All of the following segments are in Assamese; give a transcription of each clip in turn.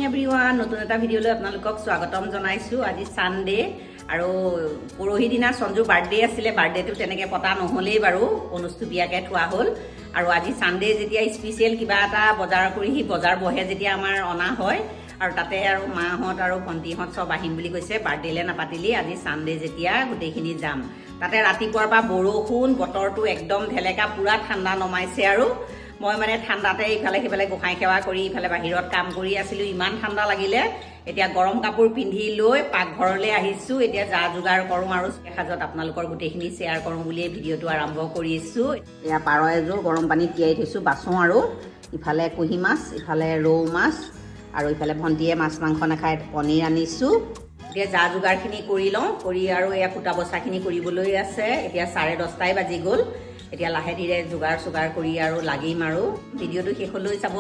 এভৰিৱান, নতুন এটা ভিডিঅ'লৈ আপোনালোকক স্বাগতম জনাইছোঁ। আজি ছানডে আৰু পৰহি দিনা সঞ্জুৰ বাৰ্থডে আছিলে। বাৰ্থডেটো তেনেকৈ পতা নহ'লেই বাৰু, অনুষ্টুপীয়াকৈ থোৱা হ'ল। আৰু আজি ছানডে যেতিয়া স্পেচিয়েল কিবা এটা বজাৰ কৰি সি বজাৰ বহে যেতিয়া আমাৰ অনা হয় আৰু তাতে আৰু মাহঁত আৰু ভণ্টিহঁত চব আহিম বুলি কৈছে। বাৰ্থডেলৈ নাপাতিলি, আজি ছানডে যেতিয়া গোটেইখিনি যাম। তাতে ৰাতিপুৱাৰ পৰা বৰষুণ, বতৰটো একদম ঢেলেকা, পূৰা ঠাণ্ডা নমাইছে। আৰু মই মানে ঠাণ্ডাতে ইফালে সিফালে গোঁসাই সেৱা কৰি ইফালে বাহিৰত কাম কৰি আছিলোঁ, ইমান ঠাণ্ডা লাগিলে। এতিয়া গৰম কাপোৰ পিন্ধি লৈ পাকঘৰলৈ আহিছোঁ। এতিয়া যা যোগাৰ কৰোঁ আৰু এসাঁজত আপোনালোকৰ গোটেইখিনি শ্বেয়াৰ কৰোঁ বুলিয়ে ভিডিঅ'টো আৰম্ভ কৰিছোঁ। এয়া পাৰ এযোৰ গৰম পানীত তিয়াই থৈছোঁ, বাচোঁ। আৰু ইফালে কুঁহি মাছ, ইফালে ৰৌ মাছ আৰু ইফালে ভণ্টিয়ে মাছ মাংস নাখায়, পনীৰ আনিছোঁ। এতিয়া যা যোগাৰখিনি কৰি লওঁ, কৰি আৰু এয়া কুটা বচাখিনি কৰিবলৈ আছে। এতিয়া 10:30ই বাজি গ'ল। এতিয়া লাহে ধীৰে যোগাৰ চোগাৰ কৰি আৰু লাগিম আৰু ভিডিঅ'টো শেষলৈ চাব।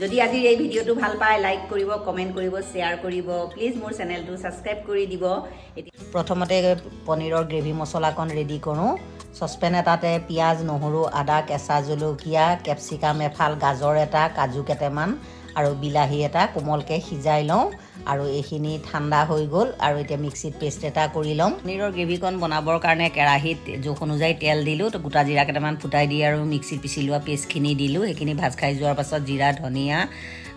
যদি আজিৰ এই ভিডিঅ'টো ভাল পায়, লাইক কৰিব, কমেণ্ট কৰিব, শ্বেয়াৰ কৰিব। প্লিজ মোৰ চেনেলটো ছাবস্ক্ৰাইব কৰি দিব। এতিয়া প্ৰথমতে পনীৰৰ গ্ৰেভি মছলাকণ ৰেডি কৰোঁ। চচপেন এটাতে পিঁয়াজ, নহৰু, আদা, কেঁচা জলকীয়া, কেপচিকাম এফাল, গাজৰ এটা, কাজু কেইটামান আৰু বিলাহী এটা কোমলকৈ সিজাই লওঁ। আৰু এইখিনি ঠাণ্ডা হৈ গ'ল আৰু এতিয়া মিক্সিত পেষ্ট এটা কৰি ল'ম। পনীৰৰ গ্ৰেভিকণ বনাবৰ কাৰণে কেৰাহীত জোখ অনুযায়ী তেল দিলোঁ। তো গোটা জিৰা কেইটামান ফুটাই দি আৰু মিক্সিত পিচি লোৱা পেষ্টখিনি দিলোঁ। সেইখিনি ভাজ খাই যোৱাৰ পাছত জিৰা, ধনিয়া,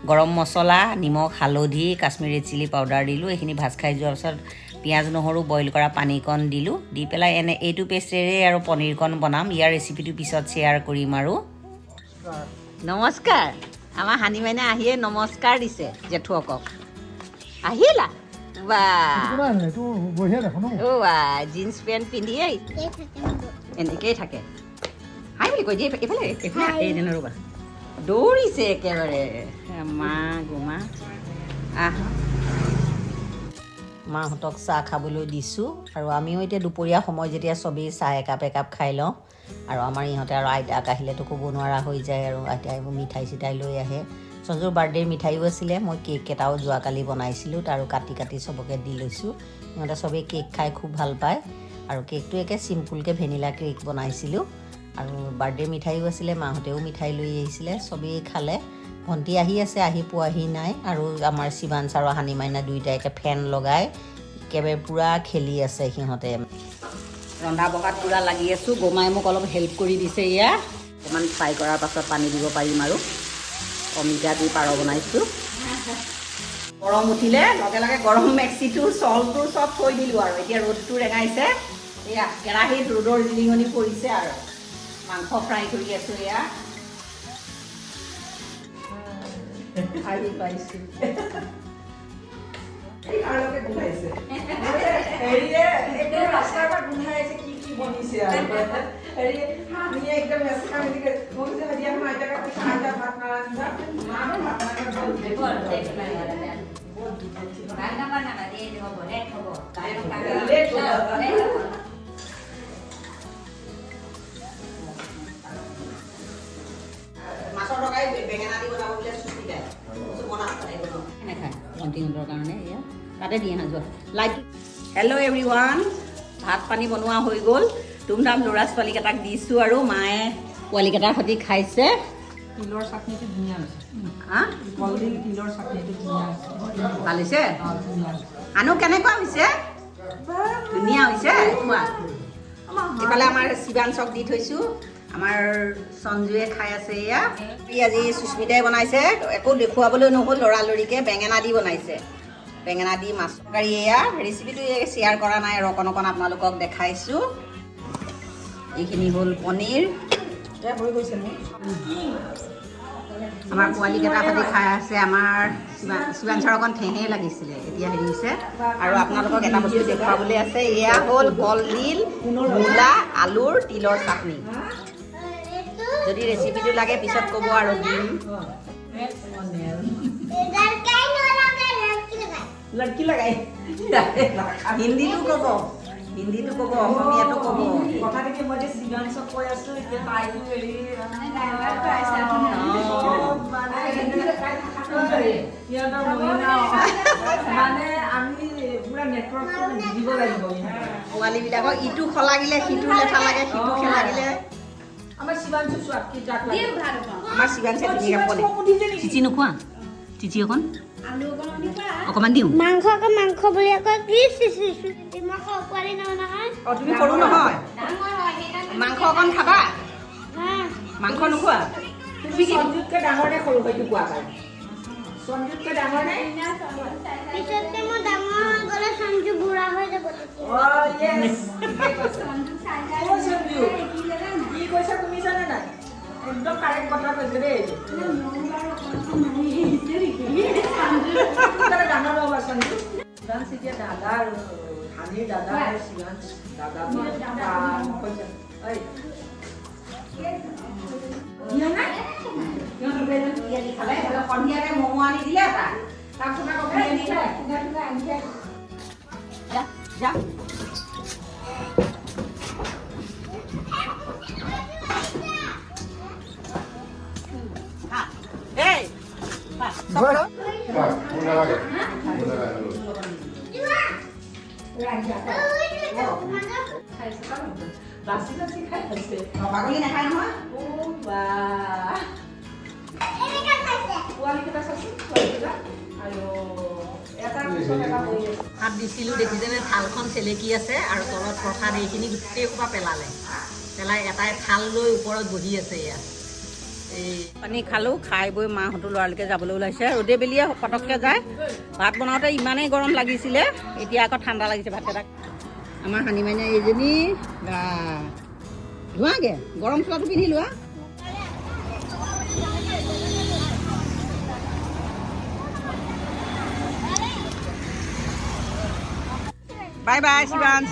গৰম মছলা, নিমখ, হালধি, কাশ্মীৰী ৰেড চিলি পাউডাৰ দিলোঁ। এইখিনি ভাজ খাই যোৱাৰ পাছত পিঁয়াজ, নহৰু বইল কৰা পানীকণ দিলোঁ। দি পেলাই এনে এইটো পেষ্টেৰেই আৰু পনীৰকণ বনাম। ইয়াৰ ৰেচিপিটো পিছত শ্বেয়াৰ কৰিম। আৰু নমস্কাৰ, আমাৰ হানি মাইনা আহিয়ে নমস্কাৰ দিছে জেঠুৱকক। আহিলা বা? এইটো বঢ়িয়া দেখোন। অ' আই, জিন্স পেণ্ট পিন্ধি আহিছে, এনেকেই থাকে। হাই বুলি কৈ দিয়ে। এইফালে, এইফালে, এই ৰ'বা, দৌৰিছে একেবাৰে। মা গোমা, আহ। মাহঁতক চাহ খাবলৈ দিছোঁ আৰু আমিও এতিয়া দুপৰীয়া সময় যেতিয়া চবেই চাহ একাপ একাপ খাই লওঁ। আৰু আমাৰ ইহঁতে আৰু আইতাক আহিলেতো ক'ব নোৱাৰা হৈ যায় আৰু আইতাই এইবোৰ মিঠাই চিঠাই লৈ আহে। সঞ্জুৰ বাৰ্থডেৰ মিঠাইও আছিলে। মই কেক এটাও যোৱাকালি বনাইছিলোঁ, তাৰো কাটি কাটি চবকে দি লৈছোঁ। ইহঁতে চবেই কেক খাই খুব ভাল পায়। আৰু কেকটো একে চিম্পুলকৈ ভেনিলা কেক বনাইছিলোঁ। আৰু বাৰ্থডেৰ মিঠাইও আছিলে, মাহঁতেও মিঠাই লৈ আহিছিলে, চবেই খালে। ভণ্টি আহি আছে, আহি পোৱাহি নাই। আৰু আমাৰ শিৱাঞ্চ আৰু হানি মাইনা দুয়োটাই একে ফেন লগাই একেবাৰে পূৰা খেলি আছে সিহঁতে। ৰন্ধা বঢ়াত পূৰা লাগি আছোঁ। গোমাই মোক অলপ হেল্প কৰি দিছে। এয়া অকণমান ফ্ৰাই কৰাৰ পাছত পানী দিব পাৰিম। আৰু অমিতা দি পাৰ বনাইছোঁ। গৰম উঠিলে লগে লগে গৰম মেক্সিটো, চলটো চব থৈ দিলোঁ। আৰু এতিয়া ৰ'দটো ৰেঙাইছে। এয়া কেৰাহীত ৰ'দৰ জিলিঙনি পৰিছে আৰু মাংস ফ্ৰাই কৰি আছোঁ। এয়া আহি পাইছোঁ। তালৈকে গোন্ধাইছে হেৰিয়ে, একদম ৰাস্তাৰ পৰা গোন্ধাই আছে কি কি বনিছে। আৰু হেৰি হাঁহিয়ে একদম মেচেকা মেচিকে মই কৈছে, দিয়া আইতাকে কৈছে, আইতা ভাত নাৰান্ধিবা, মা ভাত নাৰান্ধিবা। ৰান্না বান্না না দিয়ে হবো, লেট হবো। লেট হ'ব। মাছৰ তৰকাৰী বেঙেনা দি বনাব বোলে সুস্মিতাই। কৈছোঁ বনা, নাখায় ভণ্টিহঁতৰ কাৰণে এয়া তাতে দি আহা যোৱা লাইট। হেল্ল' এভৰি ওৱান, ভাত পানী বনোৱা হৈ গ'ল। ধুমধাম ল'ৰা ছোৱালীকেইটাক দিছোঁ আৰু মায়ে পোৱালীকেইটাৰ সৈতে খাইছে। তিলৰ চাটনিটো ধুনীয়া হৈছে। হা? কলডিল তিলৰ চাটনিটো ধুনীয়া হৈছে। ভাল হৈছে। অঁ, ধুনীয়া হৈছে। আনো, কেনেকুৱা হৈছে? ধুনীয়া হৈছে, খোৱা। এইফালে আমাৰ শিৱাঞ্চক দি থৈছোঁ, আমাৰ সঞ্জুৱে খাই আছে। এয়া ই আজি সুস্মিতাই বনাইছে, একো দেখুৱাবলৈ নহ'ল লৰালৰিকে। বেঙেনা দি বনাইছে, বেঙেনা দি মাছ তৰকাৰী। এয়া ৰেচিপিটো শ্বেয়াৰ কৰা নাই আৰু অকণ অকণ আপোনালোকক দেখাইছোঁ। এইখিনি হ'ল পনীৰ। এতিয়া হৈ গৈছে মোৰ। আমাৰ পোৱালীকেইটা সৈতে খাই আছে। আমাৰ শিৱাঞ্চৰ অকণ ঠেহে লাগিছিলে, এতিয়া হেৰি হৈছে। আৰু আপোনালোকক এটা বস্তু দেখুৱাবলৈ আছে। এয়া হ'ল কলডিল, মূলা, আলুৰ, তিলৰ চাটনি। যদি ৰেচিপিটো লাগে পিছত ক'ব আৰু দিম। लड़की लगाई। হিন্দীটো ক'ব, হিন্দীটো ক'ব, অসমীয়াটো ক'ব। কথা দেখি মই যে শিৱাঞ্চক কৈ আছো, এতিয়া তাইতো হেৰি মানে সিহঁতৰ মহিলা মানে আমি পুৰা নেটৱৰ্কটো বুজিব লাগিব ইহঁতৰ। পোৱালীবিলাকক ইটো খলাগিলে সিটো লেঠা লাগে, সিটো খেলাগিলে। আমাৰ শিৱাঞ্চু চোৱা কি যাক লাগে। আমাৰ শিৱাঞ্চে ধুনীয়াকৈ পনীৰ। উঠিছে নেকি? চিচি নোখোৱা? চিচি অকণ। অকণমান দিওঁ। মাংস আকৌ মাংস বুলি আকৌ কি চি চি চি, মই সৰু পোৱালি নহয় নহয়। অঁ, তুমি সৰু নহয়। মাংস অকণ খাবা? হা। মাংস নোখোৱা? তুমি সঞ্জুতকৈ ডাঙৰ নে সৰু, সেইটো কোৱা বাৰু। সঞ্জুতকৈ ডাঙৰ নে? পিছতকে মই ডাঙৰ হৈ গ'লে সঞ্জু বুঢ়া হৈ যাব তেতিয়া। অ য়েছ, ঠিকে কৈছা। অ সঞ্জু, কি কৈছা তুমি জানা নাই? একদম কাৰেক্ট কথা কৈছে দেই এইটো। সোনকালে ডাঙৰ নহ'বা সঞ্জু। শিৱাঞ্চ এতিয়া দাদা আৰু হানিৰ দাদা আৰু শিৱাঞ্চ দাদা। ঐ, দিয়া নাই। খালে সন্ধিয়াতে ম'ম' আনি দিলে এটা, তাৰপিছত আকৌ বিৰিয়ানী খালে। যা যা। খা। এই খা। মোক নালাগে, মোক নালাগে। বাচি বাচি খাই আছে। বাকলি নাখায় নহয়। অ বা, এনেকা খাইছে। পোৱালিকেইটা চাচোন, পোৱালিকেইটা আৰু এটা পিছত এটা বহি আছে। ভাত দিছিলোঁ, দেখিছেনে, থালখন চেলেকি আছে আৰু তলত প্ৰসাদ এইখিনি গোটেই সোপা পেলালে। পেলাই এটাই থাল লৈ ওপৰত বহি আছে ইয়াত। এই পানী খালোঁ, খাই বৈ মাহঁতো লৰালৰিকে যাবলৈ ওলাইছে। ৰ'দে বেলিয়ে পটককৈ যায়। ভাত বনাওঁতে ইমানেই গৰম লাগিছিলে, এতিয়া আকৌ ঠাণ্ডা লাগিছে ভাতকেইটা। আমাৰ সানি মাইনা এইজনী বা ধোৱাগৈ, গৰম চোলাটো পিন্ধি লোৱা। Bye bye শিৱাঞ্চ।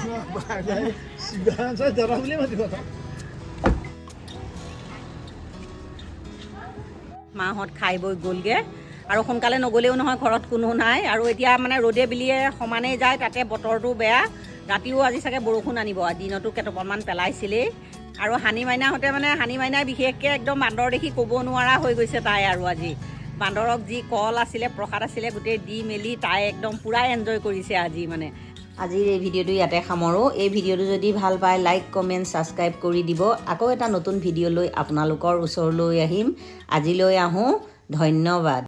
শিৱাঞ্চ দাদা বুলিয়ে মাতিব তাক। মাহঁত খাই বৈ গ'লগৈ আৰু সোনকালে নগ'লেও নহয়, ঘৰত কোনো নাই। আৰু এতিয়া মানে ৰ'দে বেলিয়ে সমানেই যায়, তাতে বতৰটো বেয়া। ৰাতিও আজি চাগে বৰষুণ আনিব, দিনতো কেইটোপালমান পেলাইছিলেই। আৰু হানি মাইনাহঁতে মানে হানি মাইনাই বিশেষকৈ একদম বান্দৰ দেখি ক'ব নোৱাৰা হৈ গৈছে তাই। আৰু আজি বান্দৰক যি কল আছিলে, প্ৰসাদ আছিলে, গোটেই দি মেলি তাই একদম পূৰা এনজয় কৰিছে আজি। মানে আজিৰ এই ভিডিঅ'টো ইয়াতে সামৰোঁ। এই ভিডিঅ'টো যদি ভাল পায়, লাইক, কমেণ্ট, ছাবস্ক্ৰাইব কৰি দিব। আকৌ এটা নতুন ভিডিঅ' লৈ আপোনালোকৰ ওচৰলৈ আহিম। আজিলৈ আহোঁ, ধন্যবাদ।